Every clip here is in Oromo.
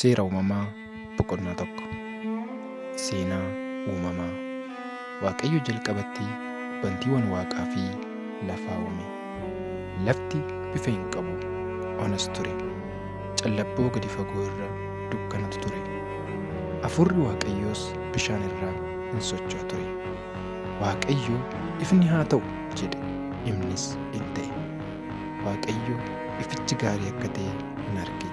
Seera Uumamaa Boqonnaa 1. Seenaa Uumamaa. Waaqayyo jalqabatti bantiiwwan waaqaa fi lafaa uume. Lafti bifa hin qabu, onas ture. Callabboo gadi fagoo irra dukkanatu ture. Hafuurri Waaqayyoos bishaan irra in socho'a ture. Waaqayyo, "Ifni haa ta'u" jedhe; ifnis in ta'e. Waaqayyo ifichi gaarii akka ta'e in arge;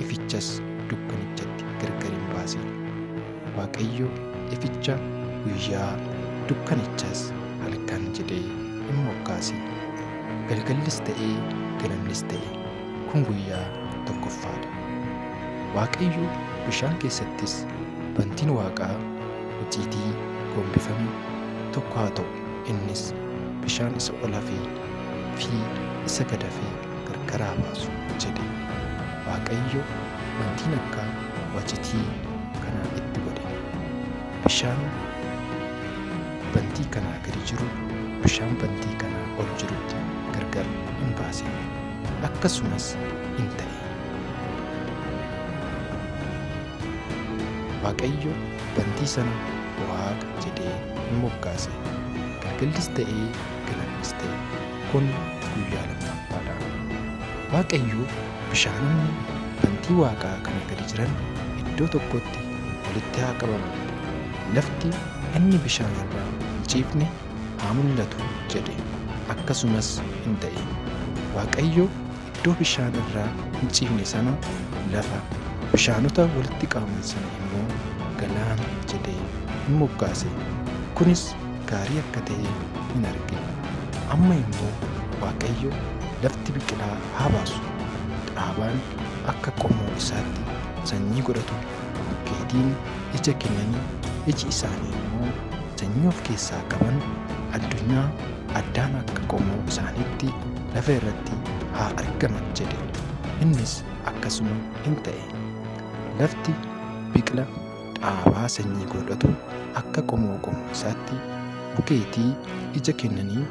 ifichas dukkanichatti gargar hin baase. Waaqayyo ificha guyyaa, dukkanichas halkan jedhee in moggaase. Galgallis ta'ee ganamnis ta'e; kun guyyaa tokkoffaa dha. Waaqayyo bishaan keessattis, "Bantiin waaqaa waciitii gombifame tokko haa ta'u; innis bishaan isa ol hafee fi isa gad hafe gargar haa baasu" jedhe. Waaqayyo bantiin akka waciitii kanaa itti godhe. Bishaan bantii kanaa gadi jiru bishaan bantii kanaa ol jirutti gargar in baase. Akkasumas in ta'e. Waaqayyo bantii sana Waaqa jedhee in moggaase. Galgallis ta'ee ganamnis ta'e; kun guyyaa lammaffaa dha. Waaqayyo bishaanonni bantii waaqaa kana gadi jiran iddoo tokkotti walitti haa qabaman, lafti inni bishaan irra hin ciifne haa mul'atu jedhe, akkasumas in ta'e. Waaqayyo iddoo bishaan irra hin ciifne sana lafa, bishaanota walitti qabaman sana immoo galaana jedhee in moggaase. Kunis gaarii akka ta'e in arge. Amma immoo Waaqayyo, Lafti biqilaa haa baasu, dhaabaan akka qomoo isaatti sanyii godhatu, mukkeetiin ija kennanii, iji isaanii immoo sanyii of keessaa qaban, addunyaa addaan akka qomoo isaaniitti lafa irratti haa argaman jedhe. Innis akkasuma in ta'e. Lafti biqila dhaabaa sanyii godhatu akka qomoo qomoo isaatti, mukeetii ija kennanii,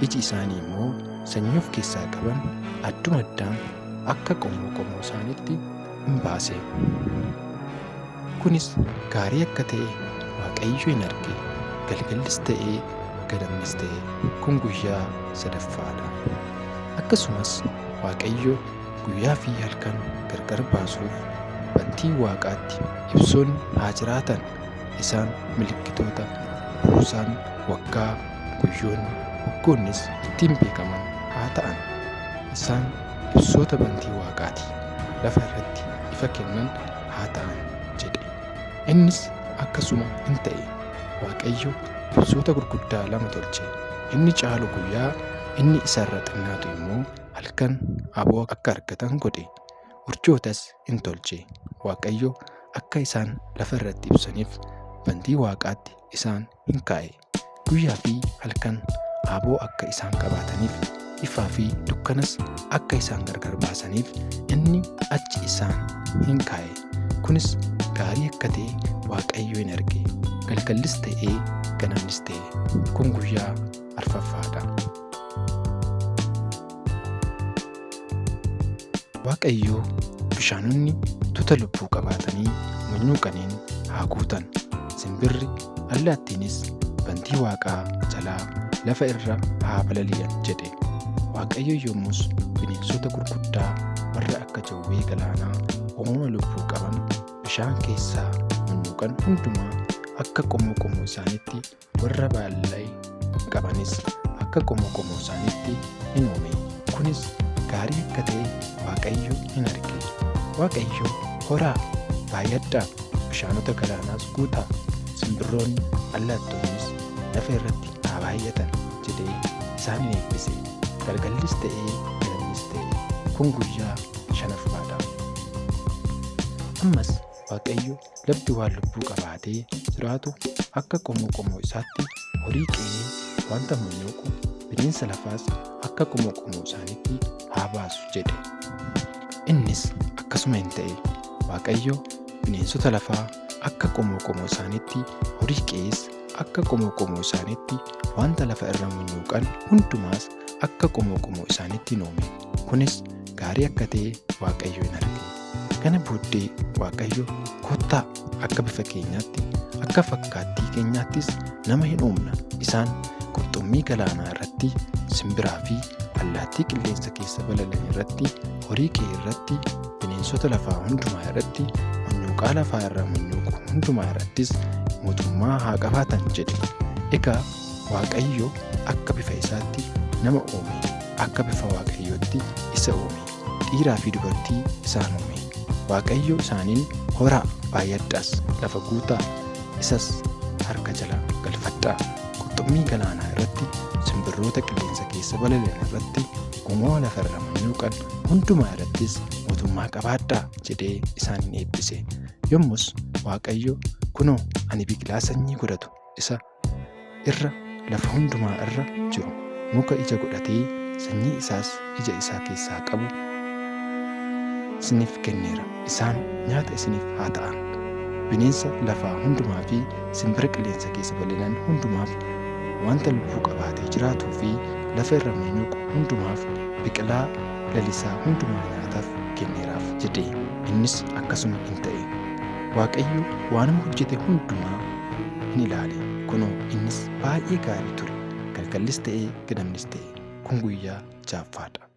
iji isaanii immoo sanyii of keessaa qaban adduma addaan akka qomoo qomoo isaaniitti in baase. Kunis gaarii akka ta'e Waaqayyo in arge, galgallis ta'ee ganamnis ta'e, kun guyyaa sadaffaa dha. Akkasumas Waaqayyo guyyaa fi halkan gargar baasuuf bantii waaqaatti ibsoonni haa jiraatan, isaan milikkitoota buusaan waggaa, guyyoonni, waggoonnis ittiin beekaman haa ta'an! Isaan ibsoota bantii waaqaa ti, lafa irratti ifa kennan haa ta'an jedhe. Innis akkasuma in ta'e. Waaqayyo ibsoota gurguddaa lama tolche, inni caalu guyyaa, inni isa irra xinnaatu immoo halkan aboo akka argatan godhe. Urjootas in tolche. Waaqayyo akka isaan lafa irratti ibsaniif bantii waaqaatti isaan in kaa'e. Guyyaa fi halkan aboo akka isaan qabaataniif, ifaa fi dukkanas akka isaan gargar baasaniif inni achi isaan in kaa'e. Kunis gaarii akka ta'e Waaqayyo in arge. Galgallis ta'ee ganamnis ta'e, kun guyyaa arfaffaa dha. Waaqayyo, Bishaanonni tuta lubbuu qabaatanii munyuuqaniin haa guutan, simbirri, allaattiinis bantii waaqaa jalaa lafa irra haa balali'an jedhe. Waaqayyo yommus bineensota gurguddaa warra akka jawwee galaanaa uumama lubbuu qaban bishaan keessaa munyuuqan hundumaa akka qomoo qomoo isaaniitti, warra baallee qabanis akka qomoo qomoo isaaniitti in uume. Kunis gaarii akka ta'e Waaqayyo in arge. Waaqayyo, Horaa, baay'adhaa, bishaanota galaanaas guutaa, simbirroonni, allaattonnis lafa irratti haa baay'atan jedhee isaan in eebbise. Galgallis ta'ee ganamnis ta'e, kun guyyaa shanaffaa dha. Ammas Waaqayyo lafti waan lubbuu qabaatee jiraatu akka qomoo qomoo isaatti, horii qe'ee, wanta munyuuqu, bineensa lafaas akka qomoo qomoo isaaniitti haa baasu jedhe. Innis akkasuma in ta'e. Waaqayyo bineensota lafaa akka qomoo qomoo isaaniitti, horii qe'ees akka qomoo qomoo isaaniitti, wanta lafa irra munyuuqan hundumaas akka qomoo qomoo isaaniitti in uume. Kunis gaarii akka ta'e Waaqayyo in arge. Kana booddee Waaqayyo, Kottaa akka bifa keenyaatti, akka fakkaattii keenyaattis nama hin uumna, isaan qurxummii galaanaa irratti, simbiraa fi allaattii qilleensa keessa balali'an irratti, horii qe'ee irratti, bineensota lafaa hundumaa irratti, munyuuqaa lafaa irra munyuuqu hundumaa irrattis mootummaa haa qabaatan jedhe. Egaa Waaqayyo akka bifa isaatti nama uume, akka bifa Waaqayyootti isa uume, dhiiraa fi dubartii isaan uume. Waaqayyo isaaniin, Horaa, baay'adhaas, lafa guutaa, isas harka jala galfadhaa! Qurxummii galaanaa irratti, simbirroota qilleensa keessa balali'an irratti, uumama lafa irra munyuuqan hundumaa irrattis mootummaa qabaadhaa! jedhee isaan in eebbise. Yommus Waaqayyo, Kunoo, ani biqilaa sanyii godhatu isa irra lafa hundumaa irra jiru, muka ija godhatee sanyii isaas ija isaa keessaa qabu isiniif kenneera, isaan nyaata isiniif haa ta'an! Bineensa lafaa hundumaa fi simbira qilleensa keessa balali'an hundumaaf, wanta lubbuu qabaatee jiraatuu fi lafa irra munyuuqu hundumaaf biqilaa lalisaa hundumaa nyaataaf kenneeraaf jedhe. Innis akkasuma in ta'e. Waaqayyo waanuma hojjete hundumaa in ilaale, kunoo, innis baay'ee gaarii ture. Galgallis ta'e, ganamnis ta'e, kun guyyaa ja'affaa dha.